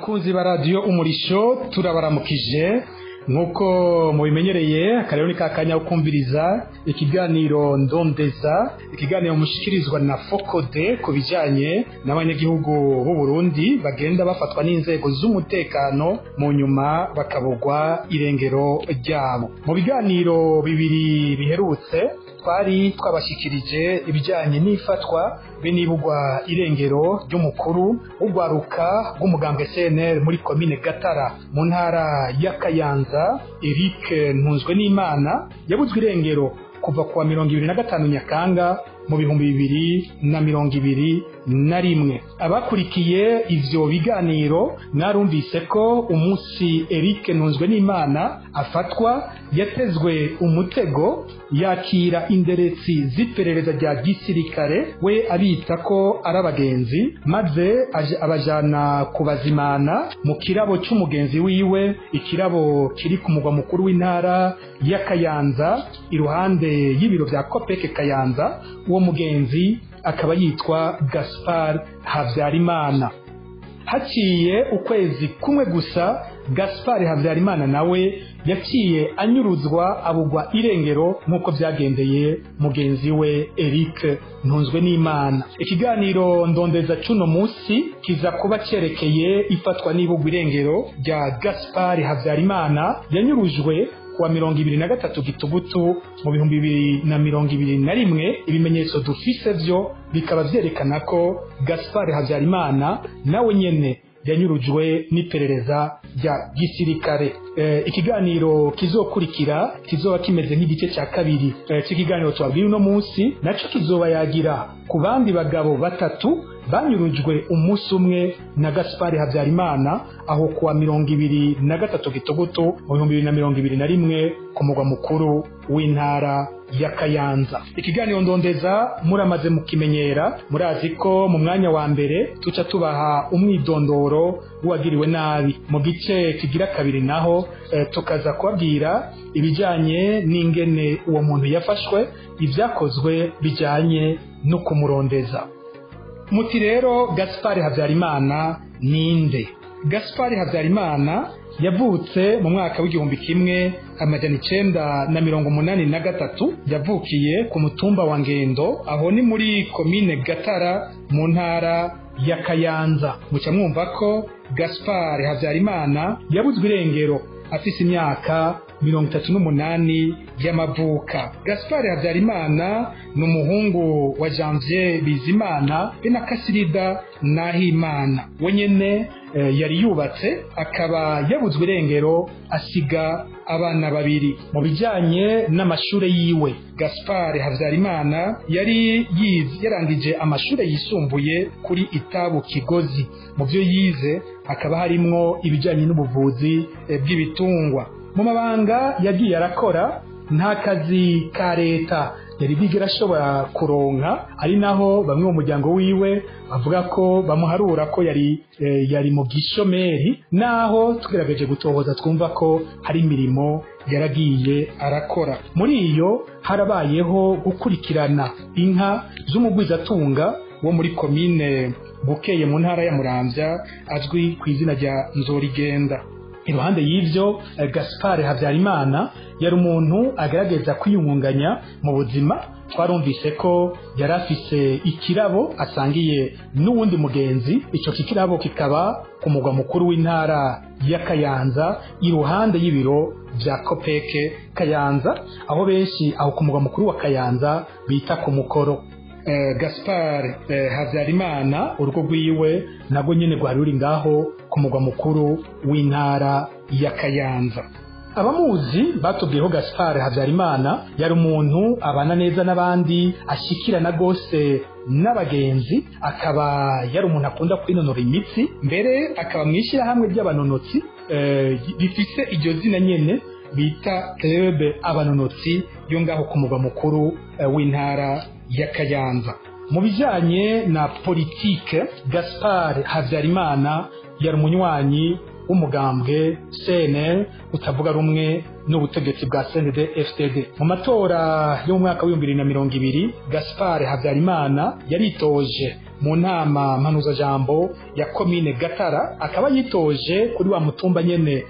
Bakunzi ba radiyo Umurisho, turabaramukije. Nk'uko mubimenyereye, akarero ni kakanya ko kumviriza ikiganiro Ndondeza, ikiganiro mushikirizwa na FOCODE ku bijanye n'abanyagihugu b'u Burundi bagenda bafatwa n'inzego z'umutekano, mu nyuma bakabugwa irengero ryabo. Mu biganiro bibiri biherutse twari twabashikirije ibijyanye n'ifatwa be n'ibugwa irengero ry'umukuru w'urwaruka rw'umugambwe CNL muri komine Gatara mu ntara ya Kayanza, Eric Ntunzwenimana, yabuzwe irengero kuva kuwa 25 Nyakanga mu 2021. Abakurikiye ivyo biganiro mwarumvise ko umunsi Eric Ntunzwenimana afatwa yatezwe umutego, yakira inderetsi z'iperereza rya gisirikare, we abita ko ari abagenzi, maze abajana kubazimana mu kirabo c'umugenzi wiwe, ikirabo kiri ku mugwa mukuru w'intara ya Kayanza iruhande y'ibiro vya Kopeke Kayanza. Uwo mugenzi akaba yitwa Gaspard Havyarimana. Haciye ukwezi kumwe gusa, Gaspard Havyarimana nawe yaciye anyuruzwa, abugwa irengero nk'uko byagendeye mugenzi we Eric Ntunzwenimana. Ikiganiro Ndondeza cuno musi kiza kuba cerekeye ifatwa n'ibugwa irengero rya Gaspard Havyarimana yanyurujwe kuwa 23 Gitugutu mu 2021. Ibimenyetso dufise vyo bikaba vyerekana ko Gaspard Havyarimana nawe nyene yanyurujwe n'iperereza rya gisirikare. Ikiganiro kizokurikira kizoba kimeze nk'igice cya kabiri c'ikiganiro twabwiye uno munsi, naco kizoba yagira ku bandi bagabo batatu banyurujwe umunsi umwe na Gaspard Havyarimana, aho kuwa 23 Gitugutu mu 2021 ku mugwa mukuru w'intara ya Kayanza. Ikiganiro Ndondeza muramaze mukimenyera, murazi ko mu mwanya wa mbere tuca tubaha umwidondoro w'uwagiriwe nabi, mu gice kigira kabiri naho tukaza kubabwira ibijanye n'ingene uwo muntu yafashwe, ibyakozwe bijanye no kumurondeza. Muti rero Gaspard Havyarimana ninde? Gaspard Havyarimana yavutse mu mwaka w'1983, yavukiye ku mutumba wa Ngendo, aho ni muri komine Gatara mu ntara ya Kayanza. Muca mwumva ko Gaspard Havyarimana yabuzwe irengero afise imyaka 38 y'amavuka. Gaspard Havyarimana ni umuhungu wa Janvier Bizimana be na Kasirida Nahimana. We nyene yari yubatse, akaba yabuzwe irengero asiga abana babiri. Mu bijanye n'amashure yiwe, Gaspard Havyarimana yari yize, yarangije amashure yisumbuye kuri Itabu Kigozi. Mu byo yize hakaba harimwo ibijanye n'ubuvuzi bw'ibitungwa. Mu mabanga yagiye arakora, nta kazi ka leta yari bwigera ashobora kuronka, ari naho bamwe mu muryango wiwe bavuga ko bamuharura ko yari mu gishomeri, naho tugerageje gutohoza twumva ko hari imirimo yaragiye arakora. Muri iyo harabayeho gukurikirana inka z'umugwizatunga wo muri komine Bukeye mu ntara ya Muramvya, azwi ku izina rya Nzorigenda. Iruhande y'ivyo, Gaspard Havyarimana yari umuntu agerageza kwiyungunganya mu buzima. Twarumvise ko yari afise ikirabo asangiye n'uwundi mugenzi, ico kikirabo kikaba ku mugwa mukuru w'intara ya Kayanza iruhande y'ibiro vya Kopeke Kayanza, aho benshi aho ku mugwa mukuru wa Kayanza bita ku Mukoro. Gaspard Havyarimana urugo rwiwe nabwo nyene rwari ruri ngaho ku mugwa mukuru w'intara ya Kayanza. Abamuzi batubwiyeho Gaspard Havyarimana yari umuntu abana neza n'abandi, ashikirana gose n'abagenzi, akaba yari umuntu akunda kwinonora imitsi, mbere akaba mw'ishyirahamwe ry'abanonotsi rifise iryo zina nyene bita Club Abanonotsi yo ngaho ku mugwa mukuru w'intara ya Kayanza. Mu bijanye na politike, Gaspard Havyarimana yari umunywanyi w'umugambwe CNL utavuga rumwe n'ubutegetsi bwa CNDD-FDD. Mu matora yo mu mwaka w'2020, Gaspard Havyarimana yaritoje mu nama mpanuzajambo ya komine Gatara, akaba yitoje kuri wa mutumba nyene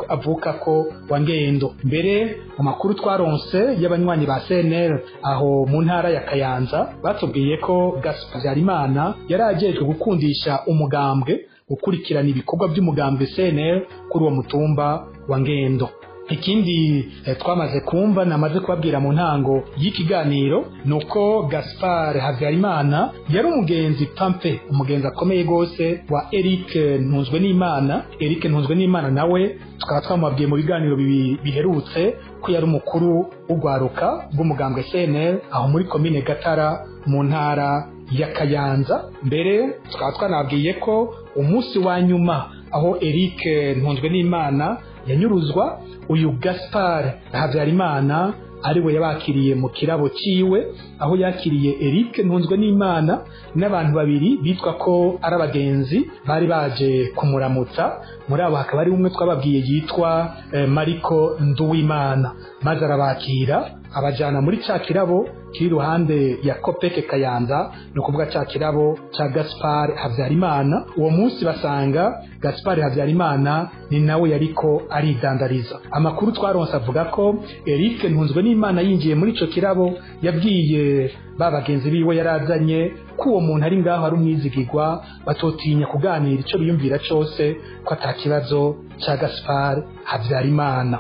avuka ko wa Ngendo. Mbere mu makuru twaronse y'abanywanyi ba CNL aho mu ntara ya Kayanza, batubwiye ko Gaspard Habyarimana yari ajejwe gukundisha umugambwe, gukurikirana ibikorwa by'umugambwe CNL kuri uwo mutumba wa Ngendo. Ikindi twamaze kumva, namaze kubabwira mu ntango y'ikiganiro, nuko Gaspard Habyarimana yari umugenzi pampe, umugenzi akomeye gose wa Eric Ntunzwenimana. Eric Ntunzwenimana nawe tukaba twamubabwiye mu biganiro biherutse ko yari umukuru w'urwaruka rw'umugambwe CNL aho muri komine Gatara mu ntara ya Kayanza. Mbere tukaba twanabwiye ko umunsi wa nyuma aho Eric Ntunzwenimana yanyuruzwa, uyu Gaspard Habyarimana ariwe yabakiriye mu kirabo ciwe, aho yakiriye Eric Ntunzwenimana n'abantu babiri bitwa ko ari abagenzi bari baje kumuramutsa. Muri abo hakaba ari umwe twababwiye yitwa Mariko Nduwimana, maze arabakira abajana muri ca kirabo kiri iruhande ya Kopeke Kayanza, ni ukuvuga ca kirabo ca Gaspard Habyarimana. Uwo munsi basanga Gaspard Habyarimana ni nawe yariko aridandariza. Amakuru twaronse avuga ko Eric Ntunzwenimana yinjiye muri ico kirabo yabwiye ba bagenzi biwe yarazanye ko uwo muntu ari ngaho ari umwizigirwa, batotinya kuganira ico biyumvira cose, ko atakibazo ca Gaspard Habyarimana.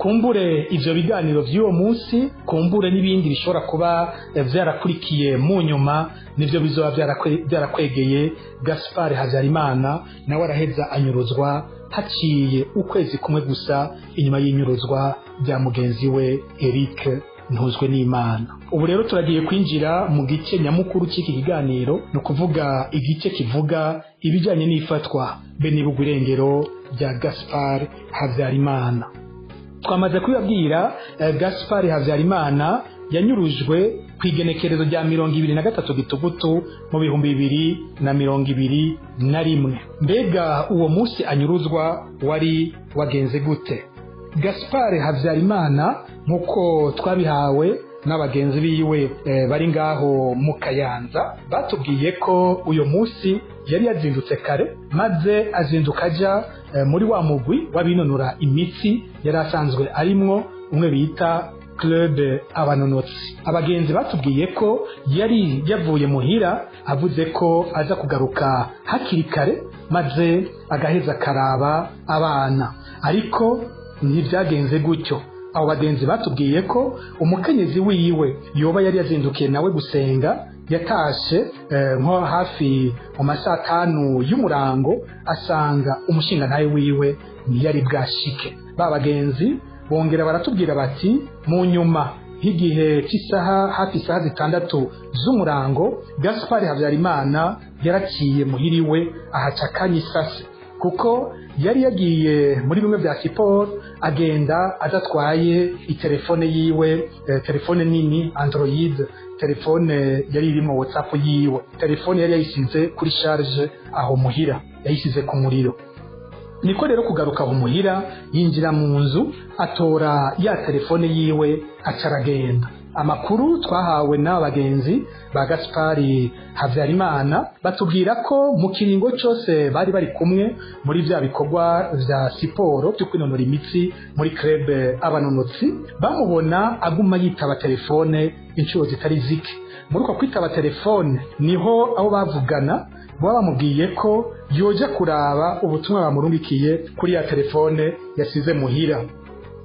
Kumbure ivyo biganiro vy'uwo munsi, kumbure n'ibindi bishobora kuba vyarakurikiye mu nyuma, nivyo bizoba byarakwegeye Gaspard Habyarimana, nawe araheza anyuruzwa haciye ukwezi kumwe gusa inyuma y'inyuruzwa rya mugenzi we Eric Ntunzwenimana. Ubu rero turagiye kwinjira mu gice nyamukuru cy'iki kiganiro, ni ukuvuga igice kivuga ibijyanye n'ifatwa be n'ibugwa rya Gaspard Habyarimana. Twamaze kubibabwira, Gaspard Habyarimana yanyurujwe ku igenekerezo rya 23 Gitugutu mu 2021. Mbega uwo munsi anyuruzwa wari wagenze gute? Gaspard Habyarimana, nk'uko twabihawe n'abagenzi biwe bari ngaho mu Kayanza, batubwiye ko uyo munsi yari yazindutse kare, maze azinduka aja muri wa mugwi w'abinonora imitsi yari asanzwe arimwo, umwe bita Club Abanonotsi. Abagenzi batubwiye ko yari yavuye muhira avuze ko aza kugaruka hakiri kare, maze agaheza karaba abana, ariko ntibyagenze gutyo. Abo bagenzi batubwiye ko umukenyezi wiwe yoba yari yazindukiye nawe gusenga, yatashe nko hafi mu masaha 5 y'umurango, asanga umushingantahe wiwe ntiyari bwashike. Ba bagenzi bongera baratubwira bati mu nyuma nk'igihe cy'isaha hafi isaha 6 z'umurango, Gaspard Habyarimana yaraciye muhiriwe ahaca akanya isase, kuko yari yagiye muri bimwe bya siporo, agenda adatwaye itelefone yiwe, telefone nini Android, telefone yari irimo WhatsApp yiwe. Telefone yari yayisize kuri charge aho muhira, yayisize ku muriro. Niko rero kugaruka aho muhira, yinjira mu nzu atora ya telefone yiwe acaragenda. Amakuru twahawe n'abagenzi ba Gaspard Habyarimana batubwira ko mu kiringo cyose bari bari kumwe muri vya bikorwa vya siporo byo kwinonora imitsi muri club Abanonotsi, bamubona aguma yitaba telefone inshuro zitari zike. Muri uko kwitaba telefone niho abo bavugana baba bamubwiye ko yoja kuraba ubutumwa bamurungikiye kuri ya telefone yasize muhira.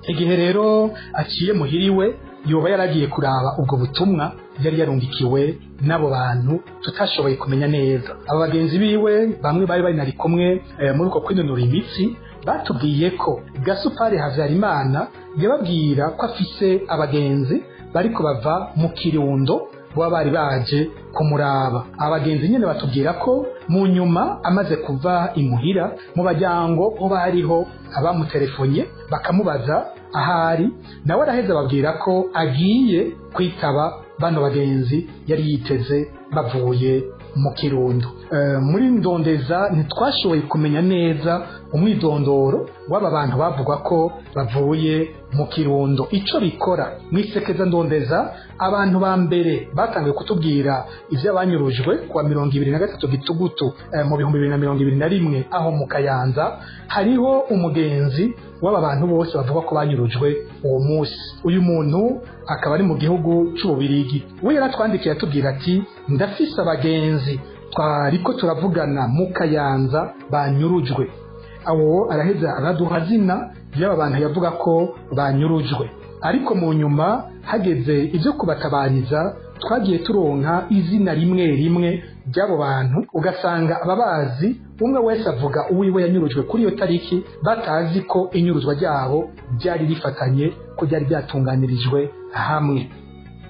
Igihe rero aciye muhiriwe, yoba yaragiye kuraba ubwo butumwa yari yarungikiwe n'abo bantu tutashoboye kumenya neza. Aba bagenzi biwe bamwe bari bari nari kumwe muri uko kwinonora imitsi batubwiye ko Gaspard Habyarimana yababwira ko afise abagenzi bariko bava mu Kirundo baba bari baje kumuraba. Abagenzi nyene batubwira ko mu nyuma amaze kuva imuhira, mu bajyango ho hariho abamutelefonnye bakamubaza ahari, nawe araheza ababwira ko agiye kwitaba bano bagenzi yari yiteze bavuye mu Kirundo. Muri ndondeza ntitwashoboye kumenya neza umwidondoro w'aba bantu bavuga ko bavuye mu Kirundo. Ico bikora mwisekeza ndondeza, abantu ba mbere batangiye kutubwira ivy'abanyurujwe kuwa 23 gitugutu mu 2021 aho mu Kayanza, hariho umugenzi w'aba bantu bose bavuga ko banyurujwe uwo munsi. Uyu muntu akaba ari mu gihugu c'Ububirigi. We yaratwandikiye atubwira ati: ndafise abagenzi twariko turavugana mu Kayanza banyurujwe. Awo araheza araduha zina ry'aba bantu yavuga ko banyurujwe, ariko mu nyuma hageze ibyo kubatabariza twagiye turonka izina rimwe rimwe ry'abo bantu, ugasanga ababazi umwe wese avuga uwiwe yanyurujwe kuri iyo tariki, batazi ko inyuruzwa ryabo ryari rifatanye, ko ryari ryatunganirijwe hamwe.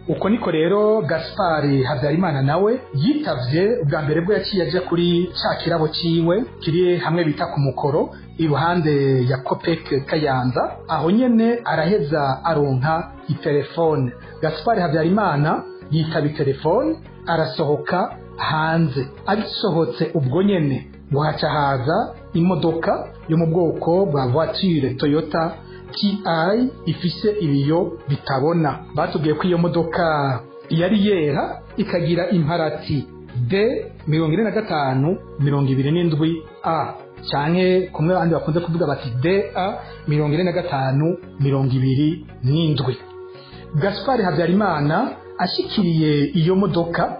Uko niko rero Gaspard Habyarimana nawe yitavye. Ubwa mbere bwo yaciye aje kuri ca kirabo ciwe kiri hamwe bita ku mukoro, iruhande ya Copec Kayanza. Aho nyene araheza aronka itelefone. Gaspard Habyarimana yitaba itelefone, arasohoka hanze. Agisohotse ubwo nyene ngo haca haza imodoka yo mu bwoko bwa voiture Toyota TI ifise ibiyo bitabona. Batubwiye ko iyo modoka yari yera, ikagira imparati D 45 27 A, canke kumwe abandi bakunze kuvuga bati DA 45 27. Gaspard Habyarimana ashikiriye iyo modoka,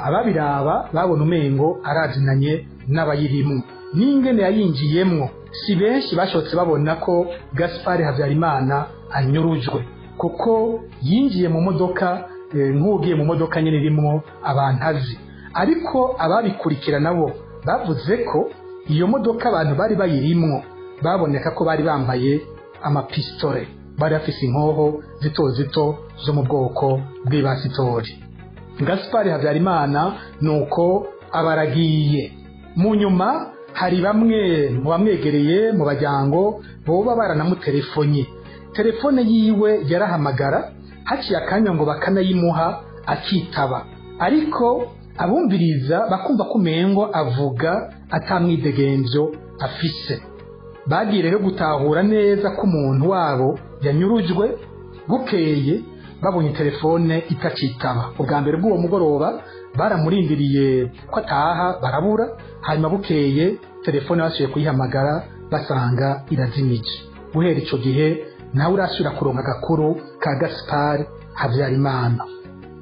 ababiraba babona umengo arazinanye n'abayirimwo. N'ingene yayinjiyemwo, si benshi bashotse babona ko Gaspard Habyarimana anyurujwe, kuko yinjiye mu modoka nk'ugiye mu modoka nyene irimwo abantu azi. Ariko ababikurikira nabo bavuze ko iyo modoka abantu bari bayirimwo baboneka ko bari bambaye amapistole, bari bafise inkoho zito zito zo mu bwoko bw'ibasitori. Gaspard Habyarimana nuko abaragiye. Mu nyuma hari bamwe mu bamwegereye mu bajyango boba baranamutelefonnye, telefone yiwe yarahamagara, haciye akanya ngo bakanayimuha akitaba, ariko abumviriza bakumva ko umengo avuga atamwidegemvyo afise. Bagiye rero gutahura neza ko umuntu wabo yanyurujwe bukeye babonye telefone itacitaba. Ubwa mbere bw'uwo mugoroba baramurindiriye ko ataha barabura, hanyuma bukeye telefone basubiye kuyihamagara basanga irazimije. Guhera ico gihe nawe urasubira kuronka agakuru ka Gaspard Habyarimana.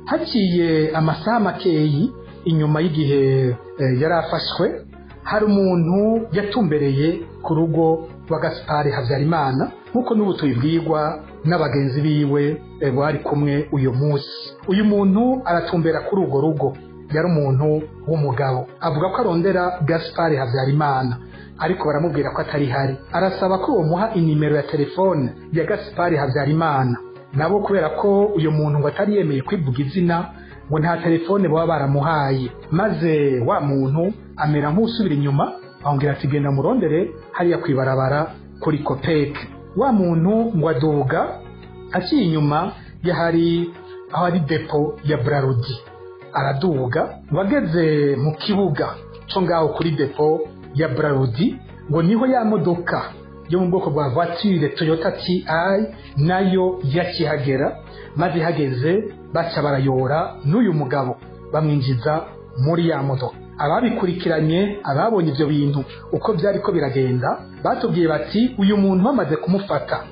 Haciye amasaha makeyi inyuma y'igihe yari afashwe, hari umuntu yatumbereye ku rugo rwa Gaspard Habyarimana, nk'uko n'ubu tubibwirwa n'abagenzi biwe bari kumwe uyu munsi. Uyu muntu aratumbera kuri urwo rugo, yari umuntu w'umugabo, avuga ko arondera Gaspard Habyarimana, ariko baramubwira ko atari hari. Arasaba ko bamuha inimero ya telefone ya Gaspard Habyarimana. Nabo kubera ko uyu muntu ngo atari yemeye kwivuga izina, ngo nta telefone baba baramuhaye. Maze wa muntu amera nk'usubira inyuma, bamubwira ati: genda murondere hariya kwibarabara kuri Copec. Wa muntu ngo aduga aciye inyuma yahari aho ari depo ya Brarudi, araduga ngo ageze mu kibuga co ngaho kuri depo ya Brarudi, ngo niho ya modoka yo mu bwoko bwa voiture Toyota TI nayo yakihagera. Maze ihageze baca barayora n'uyu mugabo bamwinjiza muri ya modoka. Ababikurikiranye, ababonye ivyo bintu uko byari ko biragenda, batubwiye bati uyu muntu bamaze kumufata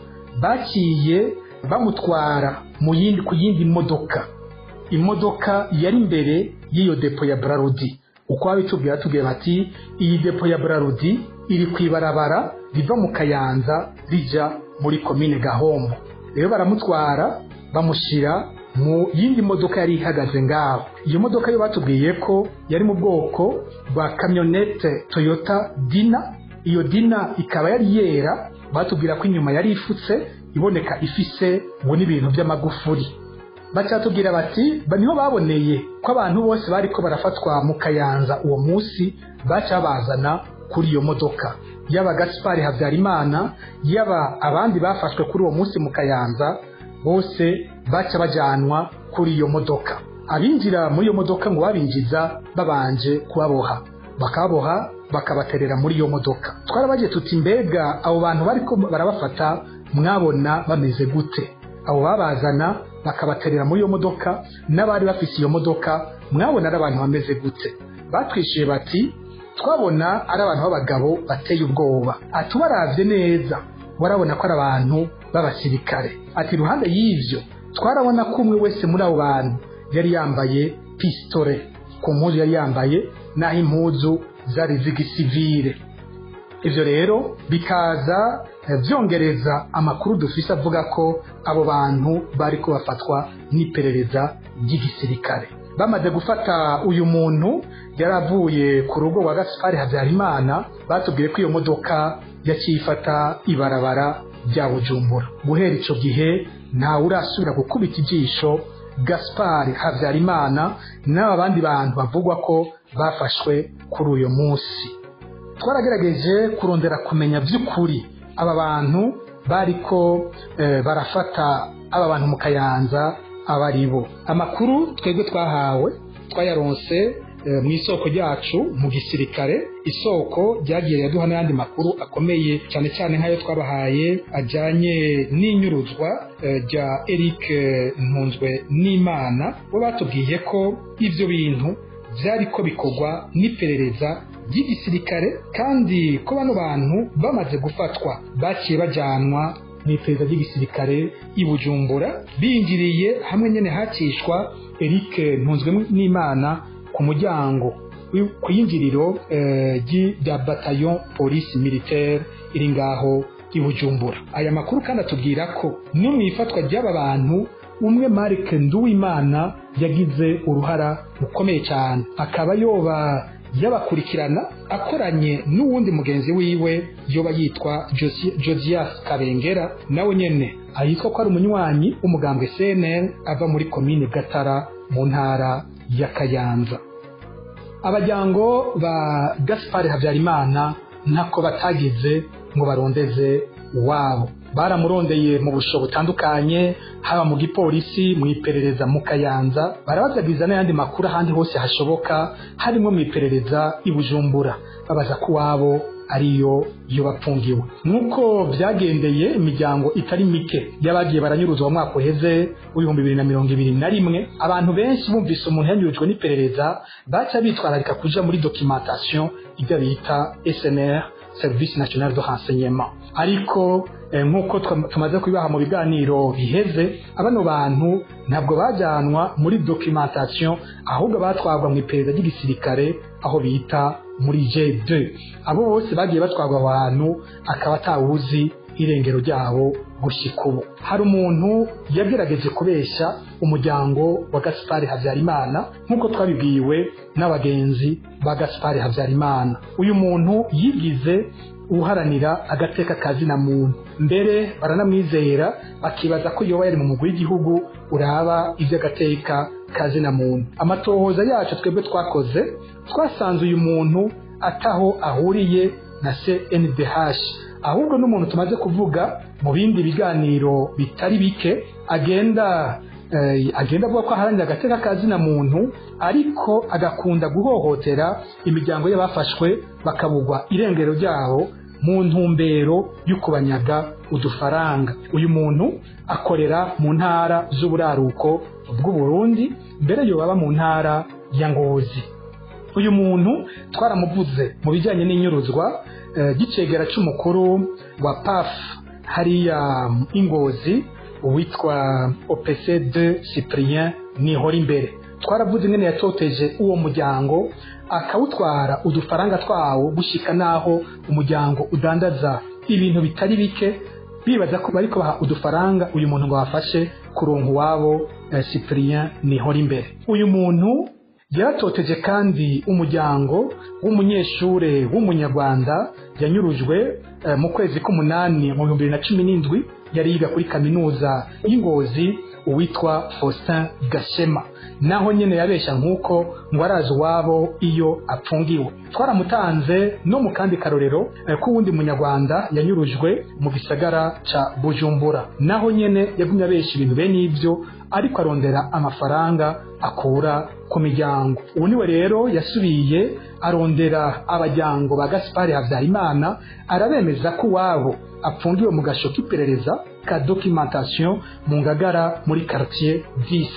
baciye bamutwara mu yindi ku yindi modoka, imodoka yari imbere y'iyo depo ya Brarudi. Uko babitubwiye, batubwiye bati iyi depo ya Brarudi iri kwibarabara riva mu Kayanza rija muri komine Gahombo. Rero baramutwara bamushira mu yindi modoka yari ihagaze ngaho. Iyo modoka yo batubwiye ko yari mu bwoko bwa kamyonete Toyota Dina. Iyo Dina ikaba yari yera, batubwira ko inyuma yari ifutse iboneka ifise ngo n'ibintu by'amagufuri. Bacatubwira bati niho baboneye ko abantu bose bariko barafatwa mu Kayanza uwo munsi baca bazana kuri iyo modoka, yaba Gaspard Habyarimana, yaba abandi bafashwe kuri uwo munsi mu Kayanza, bose baca bajanwa kuri iyo modoka. Abinjira muri iyo modoka ngo babinjiza babanje kubaboha. Bakaboha, bakabaterera muri iyo modoka. Twarabaje tuti: "Mbega abo bantu bariko barabafata mwabona bameze gute? Abo babazana bakabaterera muri iyo modoka n'abari bafise iyo modoka, mwabona ari abantu bameze gute?" Batwishyuye bati: "Twabona ari abantu b'abagabo bateye ubwoba." Ati: "Ubaravye neza warabona ko ari abantu b'abasirikare." Ati: "Iruhande y'ivyo, twarabona ko umwe wese muri abo bantu yari yambaye pistolet ku mpuzu yari yambaye, naho impuzu zari z'igisivire." Ivyo rero bikaza vyongereza amakuru dufise avuga ko abo bantu bariko bafatwa n'iperereza ry'igisirikare. Bamaze gufata uyu muntu yaravuye ku rugo rwa Gaspari Habyarimana, batubwiye ko iyo modoka yaciye ifata ibarabara rya Bujumbura. Guhera ico gihe ntawe urasubira gukubita ijisho Gaspari Habyarimana n'aba bandi bantu bavugwa ko bafashwe kuri uyu munsi. Twaragerageje kurondera kumenya by'ukuri aba bantu bariko barafata aba bantu mu Kayanza aba ari bo. Amakuru twebwe twahawe twayaronse mu isoko ryacu mu gisirikare, isoko ryagiye yaduha n'ayandi makuru akomeye cyane cyane nk'ayo twabahaye ajyanye n'inyuruzwa rya Eric Ntunzwe n'Imana. Bo batubwiye ko ivyo bintu byari ko bikorwa n'iperereza ry'igisirikare, kandi ko bano bantu bamaze gufatwa baciye bajyanwa mu iperereza ry'igisirikare i Bujumbura, binjiriye hamwe nyene hakishwa Eric Ntunzwe n'Imana ku muryango ku yinjiriro rya bataillon police militaire iri ngaho i Bujumbura. Aya makuru kandi atubwira ko no mu ifatwa ry'aba bantu, umwe Mark Nduwimana yagize uruhara rukomeye cyane, akaba yoba yabakurikirana akoranye n'uwundi mugenzi wiwe yoba yitwa Josias Kabengera, nawe nyene ayitwa ko ari umunywanyi w'umugambwe CNL, ava muri komine Gatara mu ntara ya Kayanza. Abajyango ba Gaspard Habyarimana ntako batagize ngo barondeze wabo. Baramurondeye mu busho butandukanye, haba mu gipolisi, mu iperereza mu Kayanza, barabazagiza n'ayandi makuru ahandi hose hashoboka, harimo mu iperereza i Bujumbura, babaza ko wabo ariyo yo bapfungiwe. Nk'uko byagendeye imiryango itari mike y'abagiye baranyuruzwa mu mwaka uheze w'2021, abantu benshi bumvise umuntu yanyurujwe n'iperereza baca bitwararika kuja muri documentation, ibyo bita SNR, Service National de Renseignement. Ariko nk'uko tumaze kubibaha mu biganiro biheze, abano bantu ntabwo bajyanwa muri documentation, ahubwo batwarwa mu iperereza ry'igisirikare aho bita muri G2. Abo bose bagiye batwarwa aho hantu akaba atawuzi irengero ryabo gushika ubu. Hari umuntu yagerageje kubesha umuryango wa Gaspard Habyarimana, nk'uko twabibwiwe n'abagenzi ba Gaspard Habyarimana. Uyu muntu yigize uharanira agateka kazina muntu, mbere baranamwizera, bakibaza ko yoba yari mu mugwi w'igihugu uraba iby'agateka kazina muntu. Amatohoza yacu twebwe twakoze, twasanze uyu muntu ataho ahuriye na CNDH, ahubwo n'umuntu tumaze kuvuga mu bindi biganiro bitari bike, agenda avuga ko aharanira agateka kazina muntu, ariko agakunda guhohotera imiryango y'abafashwe bakabugwa irengero ryabo mu ntumbero yo kubanyaga udufaranga. Uyu muntu akorera mu ntara z'uburaruko bw'u Burundi, mbere yoba mu ntara ya Ngozi. Uyu muntu twaramuvuze mu bijyanye n'inyuruzwa ry'icegera cy'umukuru wa PAF hariya Ingozi, uwitwa OPC2 Cyprien Nihora imbere. Twaravuze ingene yatoteje uwo muryango, akawutwara udufaranga twawo, gushika naho umuryango udandaza ibintu bitari bike, bibaza ko bariko baha udufaranga uyu muntu ngo bafashe kuronka uwabo Cyprien Nihora imbere. Uyu muntu yaratoteje kandi umuryango w'umunyeshure w'umunyarwanda yanyurujwe mu kwezi k'umunani mu 2017, yari yiga kuri kaminuza y'Ingozi. uwitwa Faustin Gashema. Naho nyene yabesha nkuko ngo arazi uwabo iyo apfungiwe. Twaramutanze no mu kandi karorero k'uwundi munyarwanda yanyurujwe mu gisagara ca Bujumbura, naho nyene yagumye abesha ibintu bene ivyo, ariko arondera amafaranga akura ku miryango. Ubu niwe rero yasubiye arondera abajyango ba Gaspard Habyarimana, arabemeza ko uwabo apfungiwe mu gasho k'iperereza ka documentation mu Ngagara muri quartier 10.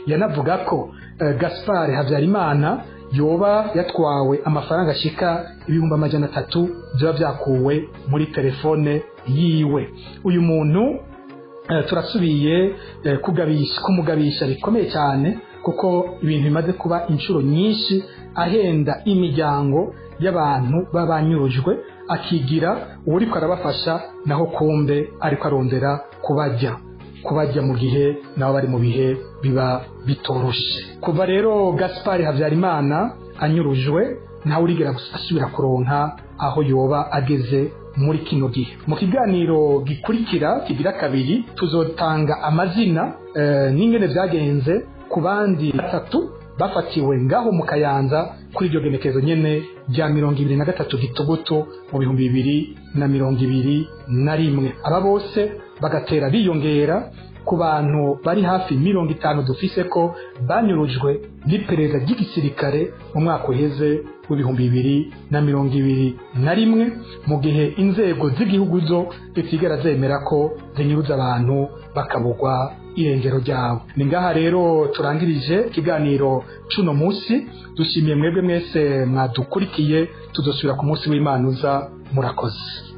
Yanavuga ko Gaspard Habyarimana yoba yatwawe amafaranga ashika 300,000 byoba byakuwe muri telefone yiwe. Uyu muntu turasubiye kumugabisha bikomeye cyane, kuko ibintu bimaze kuba inshuro nyinshi ahenda imiryango y'abantu babanyurujwe, akigira uwuriko arabafasha, naho kumbe ariko arondera kubajya mu gihe nabo bari mu bihe biba bitoroshe. Kuva rero Gaspard Habyarimana anyurujwe, ntawe urigera asubira kuronka aho yoba ageze muri kino gihe. Mu kiganiro gikurikira kigira kabiri tuzotanga amazina n'ingene vyagenze ku bandi batatu bafatiwe ngaho mu Kayanza kuri iryo genekerezo nyene rya 23 Gitugutu mu 2021. Aba bose bagatera biyongera ku bantu bari hafi 50 dufise ko banyurujwe n'iperereza ry'igisirikare mu mwaka uheze w'2021, mu gihe inzego z'igihugu zo zitigera zemera ko zinyuruza abantu bakabugwa irengero ryabo. Ni ngaha rero turangirije ikiganiro cuno munsi. Dushimiye mwebwe mwese mwadukurikiye, tuzosubira ku munsi w'Imana uza. Murakoze.